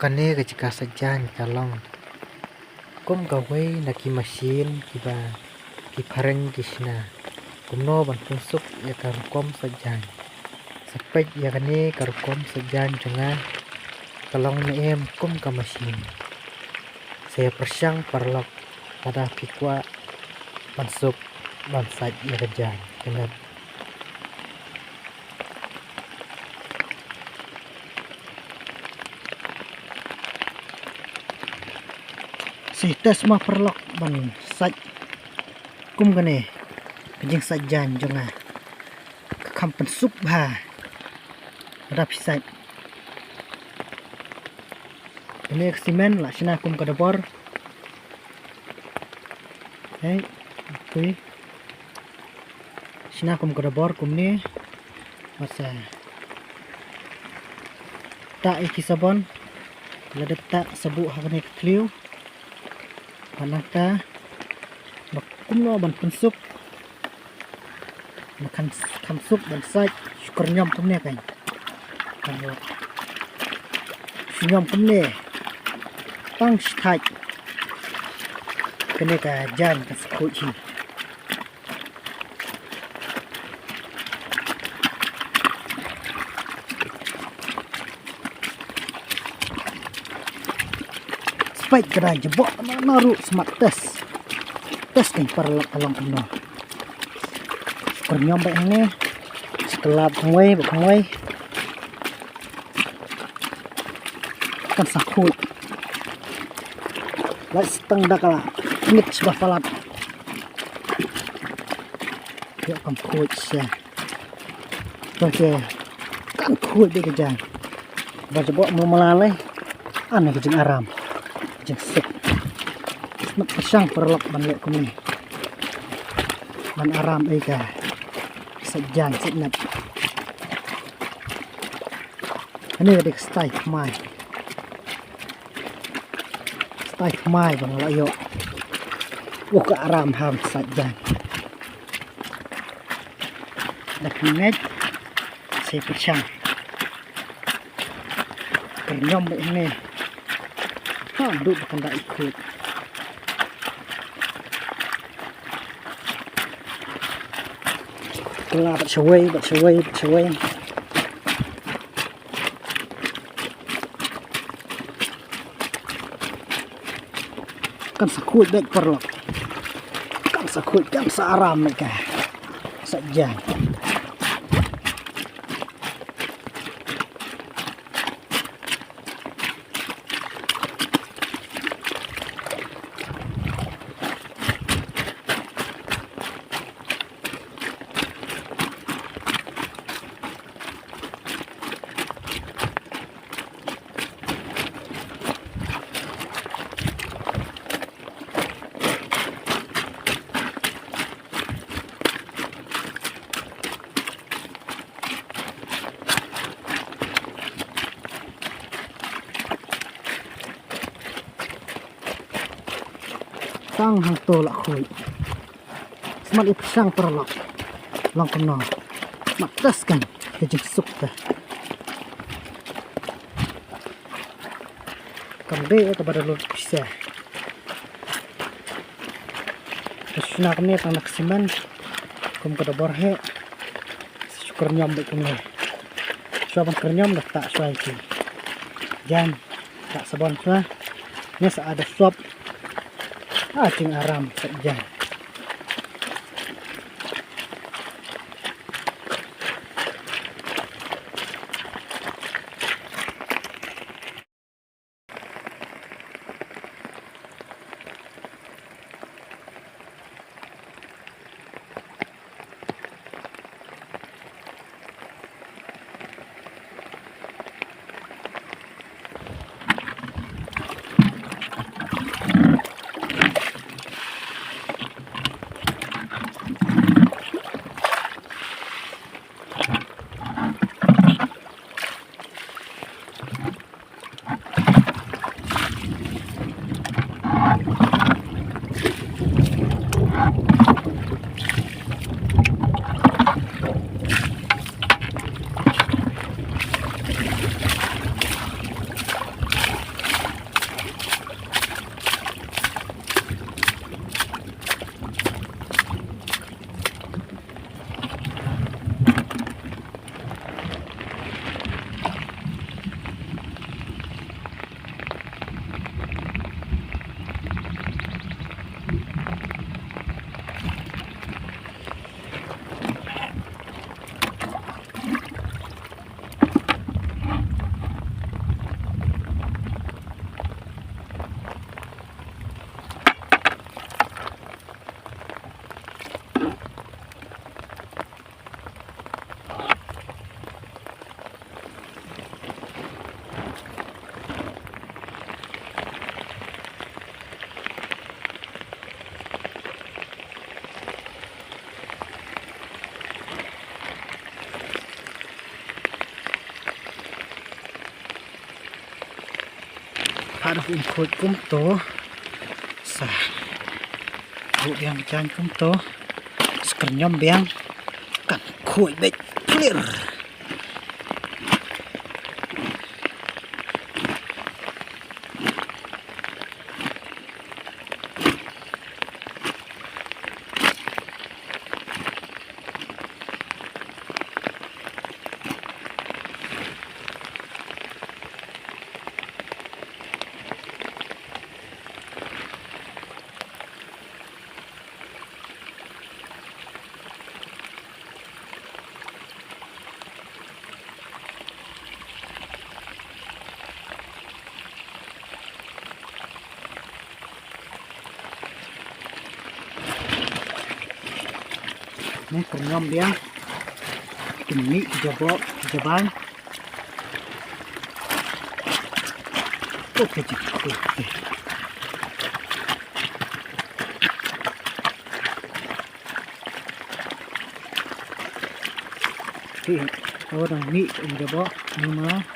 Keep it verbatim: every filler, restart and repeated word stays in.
Kane ka jaka sait jaiñ ka long kum kawei na ki mashin kiba ki phareng ki shna kumno ban pynsuk ïa ka rukom sait jaiñ. Sa peit ïa kane ka rukom sait jaiñ jong nga, ka long ne em kum ka mashin. Sa ïa pyrshang paralok lada phi kwah ban suk ban sait ïa ka jaiñ. Kane Sa test ma paralok ban sait kum kane ka jingsait jaiñ jong nga. Ka kham pynsuk bha lada phi sait. Kane ka simen la shna kum ka dabor. Hei, phi shna kum ka dabor kumne. Bad sa tah ïa ki sabon. La dep tah sa buh ha kane ka thliew. Bad nangta ba kumno ban pynsuk. Ba kan kham suk ban sait, shu kyrñiom kumne kan. Kan shu ñiom kumne. Tang shi thait. Kane ka jaiñ kan sa khuid hi. Sa peit ka dei jaboh na na ruh smat test. Test kan paralok ka long kumno. Kyrñiom beit hangne. Sa kylla beit kawei beit kawei. Kan sa khuid. Lait sa tang da ka la ngit sha ba palat. Ïoh kam khuid sha. Te kan khuid beit ka jaiñ. Ba jaboh mala mala lei. Ane ka jingaram. Jingsuk. Smat pyrshang paralok ban leh kumne. Ban aram ei ka sait jaiñ sait nep. Kane ka dei ka style thymmai. Style thymmai ba nga la ïoh. Uh, ka aram ha sait jaiñ. Da phi ngeit sa pyrshang. Kyrñiom beit hangne. Haduh ba kan da i khuid. Kylla beit shawei beit shawei beit shawei. Kan sa khuid beit paralok. Kan sa khuid, kan sa aram beit ka sait jaiñ. Tang hangto la khuid. Smat ïa pyrshang paralok. Long kumno. Smat test kan ka jingsuk ka. Kam dei ïa kaba da lut pisa. Ka shna kumne tang da ka simen. Kum ka dabor hi. Shu kyrñiom beit kumne. Shuwa ban kyrñiom da tah shuwa ïa ki jaiñ. Tah sabon shuwa. Ngi sa ai da sop. Ah, jingaram sait jaiñ. Dah um khuid kumto. Sa. Buh biang jan kumto. Skyrñiom biang. Kan khuid beit clear. Neh, kyrñiom biang. Kin mih ki jaboh, ki jaban. Okay, okay, okay. Okay, oh, dang mih ki jaboh, ni ma.